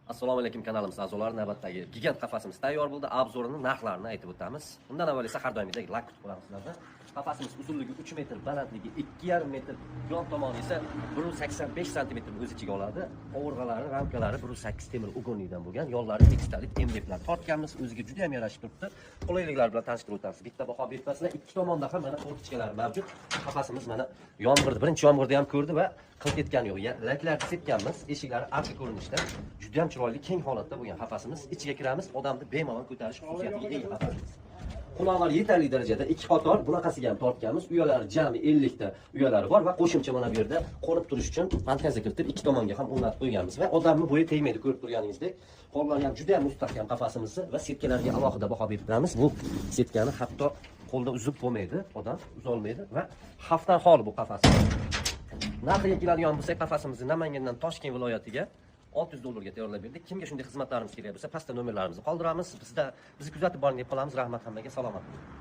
Assalomu alaykum kanalimiz a'zolari, navbatdagi gigant qafasimiz tayyor bo'ldi. Обзор ini, narxlarini aytib o'tamiz. Undan avval esa har doimgidek layk kutib qolamiz sizlardan. Qafasimiz uzunligi 3 metr, balandligi 2,5 metr, yon tomoni esa 185 santimetrni o'z ichiga oladi. Qovurg'alari, ramkalari 1,8 temir угольник dan bo'lgan, yonlari tekstalik MDFlar tortganmiz, o'ziga juda ham yarashib turibdi. Qulayliklar bilan tanishtirib o'tamiz. Bitta baho bermaslar, ikki tomonda ham mana форточка lari mavjud. Qafasimiz mana yomg'irda, birinchi yomg'irda ham ko'rdi va qilt etgani yo'q. Laklarni sepganmiz, eshiklari archa ko'rinishda juda ham chiroyli, keng holatda bo'lgan qafasimiz. Ichiga kiramiz, odamni bemalol ko'tarish xususiyatiga ega qafasimiz. Quloqlar yetarli darajada, ikki qator bunaqasiga ham tortganmiz. Uyalari jami 50 ta uyalari bor va qo'shimcha mana bu yerda qo'nib turish uchun fantaziya kiritib ikki tomonga ham o'rnatib qo'yganmiz va odamni bo'yi tegmaydi, ko'rib turganingizdek. Qo'llari ham juda ham mustahkam qafasimizni va setkalarga alohida baho berib turamiz. Bu setkani hatto qo'lda uzib bo'lmaydi, odam uzolmaydi va xavfdan xoli bu qafas. Narxiga keladigan bo'lsak, qafasimizni Namangandan Toshkent viloyatiga 600 dollarga tayyorlab berdik. Kimga shunday xizmatlarimiz kerak bo'lsa, pastda nomerlarimizni qoldiramiz. Bizda bizni kuzatib boring deb qolamiz. Rahmat hammaga, salomat bo'ling.